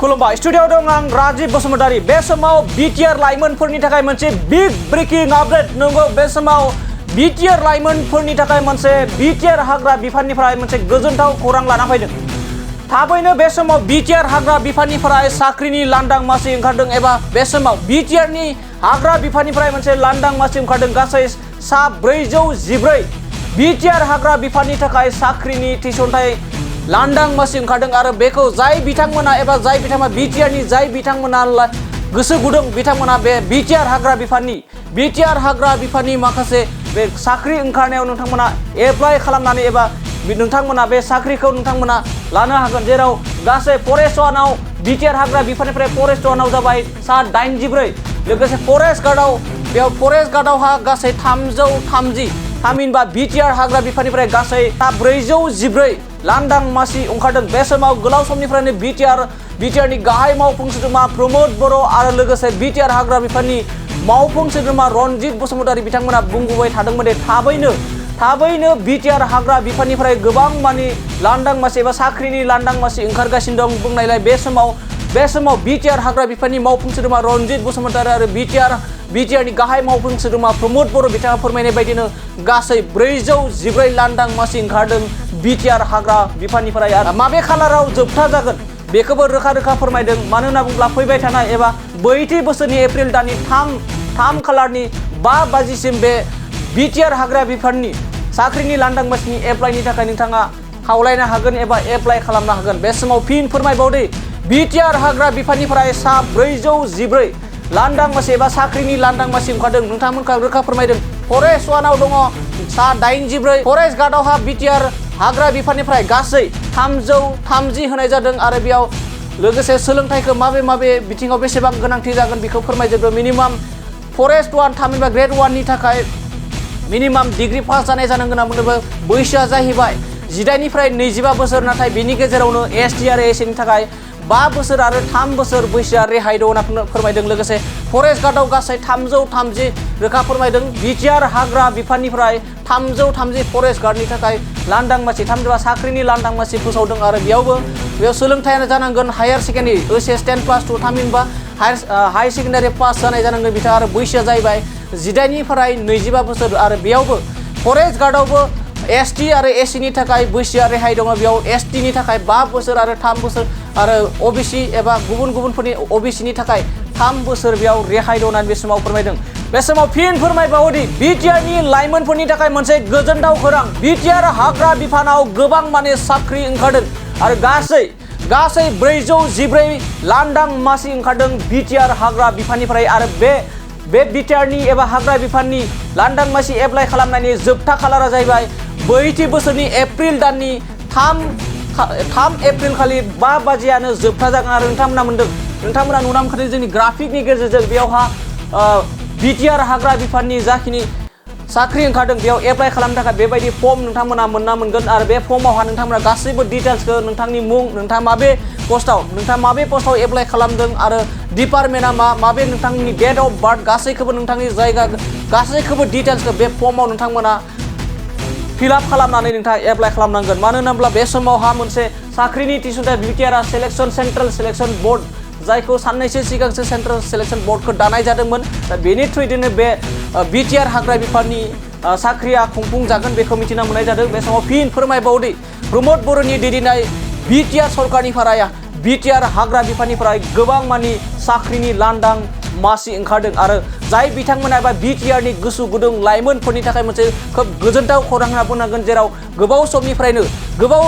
खुलुमबाय स्टुडियोआव दं आं राजीव बसुमतारी। बे समाव बिटिआर लाइमोनफोरनि थाखाय मोनसे बिग ब्रेकिं आपडेट। नंगौ, बे समाव बिटिआर लाइमोनफोरनि थाखाय मोनसे बिटिआर हाग्रा बिफाननिफ्राय मोनसे गोजोनथाव खौरां लाना फैदों। थाबैनो बे समाव बिटिआर हाग्रा बिफाननिफ्राय साख्रिनि लांदां मासि ओंखारदों, एबा बे समाव बिटिआरनि हाग्रा बिफाननिफ्राय मोनसे लांदां मासि ओंखारदों। गासै सा 414 बिटिआर हाग्रा बिफाननि थाखाय साख्रिनि थिसनथाइ लांदां मासि ओंखारदों। आरो बेखौ जाय बिथांमोना एबा जाय बिथांमोना बिटिआरनि जाय बिथांमोना गोसो गुदुं, बिथांमोना बे बिटिआर हाग्रा बिफाननि माखासे बे साख्रि ओंखारनायाव नोंथांमोना एप्लाइ खालामनानै एबा नोंथांमोना बे साख्रिखौ नोंथांमोना लानो हागोन। जेराव गासै फरेस्ट वानाव बिटिआर हाग्रा बिफाननिफ्राय फरेस्ट वानाव जाबाय सा 84, लोगोसे फरेस्ट गार्डआवहा गासै 330, थामहिनबा बिटिआर हाग्रा बिफाननिफ्राय गासै सा 414 लांदां मासि ओंखारदों। बे समाव गोलाव समनिफ्रायनो बिटिआरनि गाहाय मावफुं सोद्रोमा प्रमद बर' आरो लोगोसे बिटिआर हाग्रा बिफाननि मावफुं सोद्रोमा रनजित बसुमतारी बिथांमोना बुंबोबाय थादोंमोन दि थाबैनो बिटिआर हाग्रा बिफाननिफ्राय गोबां मानि लांदां मासि एबा साख्रिनि लांदां मासि ओंखारगासिनो दं बुंनायलाय बे समाव बिटिआर हाग्रा बिफाननि मावफुं सोद्रोमा रनजित बसुमतारी आरो बिटिआरनि गाहाय मावफुं सोद्रोमा प्रमद बर' बिथाङा फोरमायनाय बायदिनो गासै 414 लांदां मासि ओंखारदों बिटिआर हाग्रा बिफाननिफ्राय। आरो माबे खालाराव जोबथा जागोन बेखौबो रोखा फोरमायदों। मानो होनना बुङोब्ला फैबाय थानाय एबा बैथि बोसोरनि एप्रिल दाननि 3 खालारनि 5 बाजिसिम बे बिटिआर हाग्रा बिफाननि साख्रिनि लांदां मासिनि एप्लाइनि थाखाय नोंथाङा खावलायनो हागोन एबा एप्लाइ खालामनो हागोन। बे समाव फिन फोरमायबावदि बिटिआर हाग्रा बिफाननिफ्राय सा 414 लांदां मासि एबा साख्रिनि लांदां मासि ओंखारदों। नोंथांमोनखौ रोखा फोरमायदों। फरेस्ट वानाव दङ सा 84, फरेस्ट गार्डआवहा बिटिआर हाग्रा बिफाननिफ्राय गासै 330 होनाय जादों। आरो बेयाव लोगोसे सोलोंथाइखौ माबे बिथिङाव बेसेबां गोनांथि जागोन बेखौ फोरमायजोबदों। मिनिमाम फरेस्ट वान थामहिनबा ग्रेड 1नि थाखाय मिनिमाम डिग्री पास जानाय जानांगोन होनना बैसोआ जाहैबाय 18 निफ्राय 25 बोसोर। नाथाय बेनि गेजेरावनो एसटि आरो एससिनि थाखाय 5 बोसोर आरो 3 बोसोर बैसोआ रेहाय दं होनना फोरमायदों। लोगोसे फरेस्ट गार्डआव गासै 330 रोखा फोरमायदों। बिटिआर हाग्रा बिफाननिफ्राय 330 फरेस्ट गार्डनि थाखाय लांदां मासि, थामहिनबा साख्रिनि लांदां मासि फोसावदों। आरो बेयाव सोलोंथायानो जानांगोन हायार सेकेन्डारि ओइचएस 10+2, थामहिनबा हाई सेकेन्डारि पास जानाय जानांगोन बिथाङा। आरो बैसोआ जाहैबाय 18 निफ्राय 25 बोसोर। आरो बेयावबो फरेस्ट गार्डआवबो एसटि आरो एससिनि थाखाय बैसोआ रेहाय दङ। बेयाव एसटिनि थाखाय 5 बोसोर आरो 3 बोसोर, आरो ओबिसि एबा गुबुनफोरनि ओबिसिनि थाखाय 3 बोसोर बेयाव रेहाय दं होननानै बे समाव फोरमायदों। बे समाव फिन फोरमायबावोदि बिटिआरनि लाइमोनफोरनि थाखाय मोनसे गोजोनथाव खौरां। बिटिआर हाग्रा बिफानाव गोबां माने साख्रि ओंखारदों आरो गासै 414 लांदां मासि ओंखारदों बिटिआर हाग्रा बिफाननिफ्राय। आरो बे बिटिआरनि एबा हाग्रा बिफाननि लांदां मासि एप्लाइ खालामनायनि जोबथा खालारा जाहैबाय बैथि बोसोरनि एप्रिल दाननि 3 एप्रिल खालि 5 बाजियानो जोबथा जागोन। आरो नोंथांमोना नुना मोनखादों जोंनि ग्राफिकनि गेजेरजों बेयावहा बिटिआर हाग्रा बिफाननि जाखिनि साख्रि ओंखारदों बेयाव एप्लाइ खालामनो थाखाय बेबायदि फर्म नोंथांमोना मोनगोन। आरो बे फर्मावहा नोंथांमोना गासैबो डिटेल्सखौ, नोंथांनि मुं, नोंथाङा माबे पस्टआव एप्लाइ खालामदों आरो डिपार्टमेन्टआ माबे, नोंथांनि डेट अफ बार्थ, गासैखौबो नोंथांनि जायगा, गासैखौबो डिटेल्सखौ बे फर्माव नोंथांमोना फिलआप खालामनानै नोंथाङा एप्लाइ खालामनांगोन। मानो होनोब्ला बे समावहा मोनसे साख्रिनि थिसनथाइ बिटिआर सेन्ट्रेल सेलेक्सन बर्ड, जायखौ साननैसो सिगांसो सेन्ट्रेल सेलेक्सन बर्डखौ दानाय जादोंमोन। दा बेनि थ्रुयैनो बे बिटिआर हाग्रा बिफाननि साख्रिया खुंफुंजागोन बेखौ मिथिना मोननाय जादों। बे समाव फिन फोरमायबावदि प्रमद बर'नि दैदेननाय बिटिआर सरकारनिफ्राय बिटिआर हाग्रा बिफाननिफ्राय गोबां मानि साख्रिनि लांदां मासि ओंखारदों। आरो जाय बिथांमोना एबा बिटिआरनि गोसो गुदुं लाइमोनफोरनि थाखाय मोनसे खोब गोजोनथाव खौरां होनना बुंनांगोन। जेराव गोबाव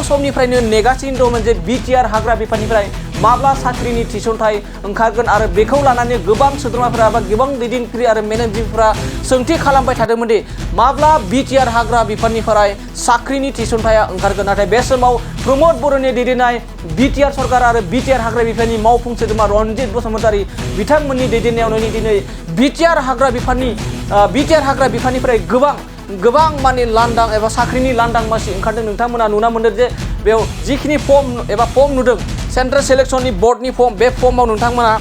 समनिफ्रायनो नेगासिनो दंमोन जे बिटिआर हाग्रा बिफाननिफ्राय माब्ला साख्रिनि थिसनथाइ ओंखारगोन। आरो बेखौ लानानै गोबां सोद्रोमाफोरा बा गोबां दैदेनगिरि आरो मेनेजिमेन्टफोरा सोंथि खालामबाय थादोंमोन दि माब्ला बिटिआर हाग्रा बिफाननिफ्राय साख्रिनि थिसनथाइया ओंखारगोन। नाथाय बे समाव प्रमद बर'नि दैदेननाय बिटिआर सरकार आरो बिटिआर हाग्रा बिफाननि मावफुं सोद्रोमा रनजित बसुमतारी बिथांमोननि दैदेननायावनो दिनै बिटिआर हाग्रा बिफाननिफ्राय गोबां माने लांदां एबा साख्रिनि लांदां मासि ओंखारदों। नोंथांमोना नुना मोनदों जे बेयाव जिखिनि फर्म नुदों सेन्ट्रेल सेलेक्सननि बर्डनि फर्म, बे फर्माव नोंथांमोना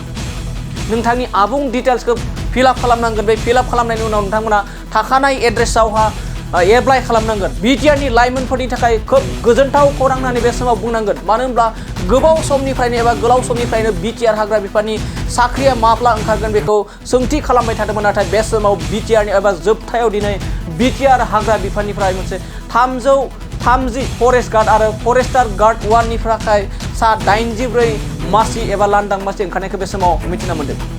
नोंथांनि आबुं डिटेल्सखौ फिलआप खालामनांगोन। बे फिलआप खालामनायनि उनाव नोंथांमोना थाखानाय एड्रेसावहा एप्लाइ खालामनांगोन बिटिआरनि लाइमोनफोरनि थाखाय खोब गोजोनथाव खौरां होननानै बे समाव बुंनांगोन मानो होनब्ला गोबाव समनिफ्रायनो एबा गोलाव समनिफ्रायनो बिटिआर हाग्रा बिफाननि साख्रिया माब्ला ओंखारगोन बेखौ सोंथि खालामबाय थादोंमोन नाथाय बे समाव बिटिआरनि एबा जोबथायाव दिनै बिटिआर हाग्रा बिफाननिफ्राय मोनसे 330 फरेस्ट गार्ड आरो फरेस्टार गार्ड 1 निफ्राय सा 84 मासि एबा लांदां मासि ओंखारनायखौ बे समाव मिथिना मोन्दों।